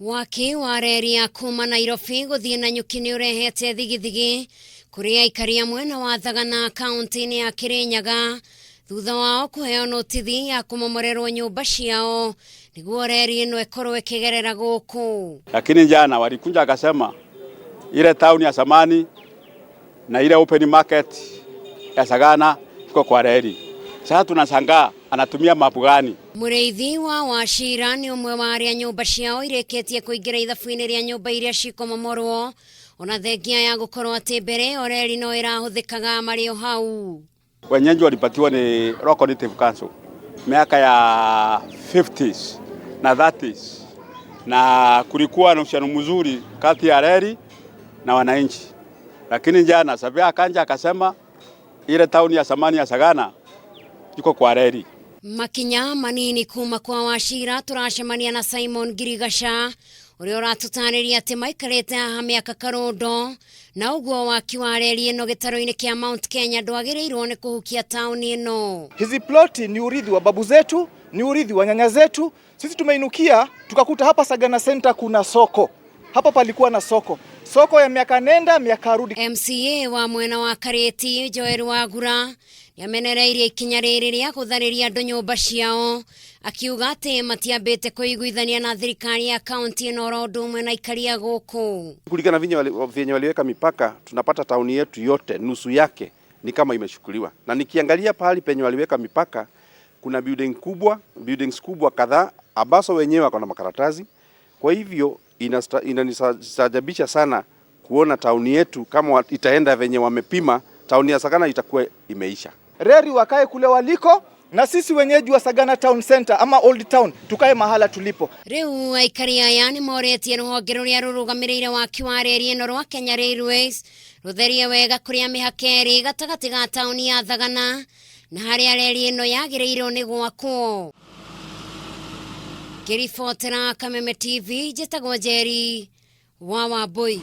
Waki wa reri ya kuma Nairobi gũthiĩ Nanyuki nĩ ũrehete thigithigi kũrĩ aikari a mwena wa Thagana kaunti-inĩ ya Kirinyaga thutha wao kũheo notithi ya kũmomorerwo nyũmba ciao nĩguo reri ĩno ĩkorwo ĩkĩgerera gũkũ. Lakini jana walikuja akasema ile town ya zamani na ile open market ya Sagana iko kwa reli. Sasa tunashangaa anatumia mapu gani? Mũrĩithi wa Wachira nĩ ũmwe wa arĩa nyũmba ciao irĩkĩtie kũingĩra ithabu-inĩ rĩa nyũmba iria cikũmomorwo ona thengia ya gũkorwo atĩ mbere ĩyo reri no ĩrahũthĩkaga marĩ o hau. Wenyeji walipatiwa ni Local Native Council miaka ya 50s na 30s, na kulikuwa na uhusiano mzuri kati ya reli na wananchi, lakini jana surveyor akaja akasema ile tauni ya zamani ya Sagana iko kwa reli. Makinya manini kuma kwa Wachira turacemania na Simon Girigasha ũrĩa ũratũtarĩria atĩ maikarĩte haha mĩaka karũndo na ũguo waki wa reri ĩno gĩtarũ-inĩ kĩa Mount Kenya ndwagĩrĩirwo nĩ kũhukia taũni ĩno. Hizi ploti ni urithi wa babu zetu, ni urithi wa nyanya zetu. Sisi tumeinukia tukakuta hapa Sagana Center kuna soko. Hapa palikuwa na soko, soko ya miaka nenda miaka rudi. MCA wa mwena wa Karĩti Joel Wagura nĩamenereirie ikinya rĩrĩ rĩa gũtharĩria andũ nyũmba ciao akiuga atĩ matiambĩte kũiguithania na thirikari ya kaunti ĩno oro ũndũ ũmwe na aikari a gũkũ. Kulingana vyenye waliweka mipaka, tunapata tauni yetu yote nusu yake ni kama imechukuliwa, na nikiangalia pahali penye waliweka mipaka kuna buildings kubwa kadhaa ambazo wenyewe wako na makaratasi. Kwa hivyo inanistajabisha sana kuona tauni yetu kama itaenda venye wamepima, tauni ya Sagana itakuwa imeisha. Reri wakae kule waliko na sisi wenyeji wa Sagana Town Center ama Old Town tukae mahala tulipo. Rĩu aikari aya nĩ morĩtie rũhonge rũrĩa rũrũgamĩrĩire waki wa reri ĩno rwa Kenya Railways rũtherie wega kũrĩa mĩhaka ĩrĩ gatagatĩ ga taũni ya Thagana na harĩa reri ĩno yagĩrĩirwo nĩ gwakwo. Ngĩribotera Kameme TV njĩtagwo Njeri wa Wambui.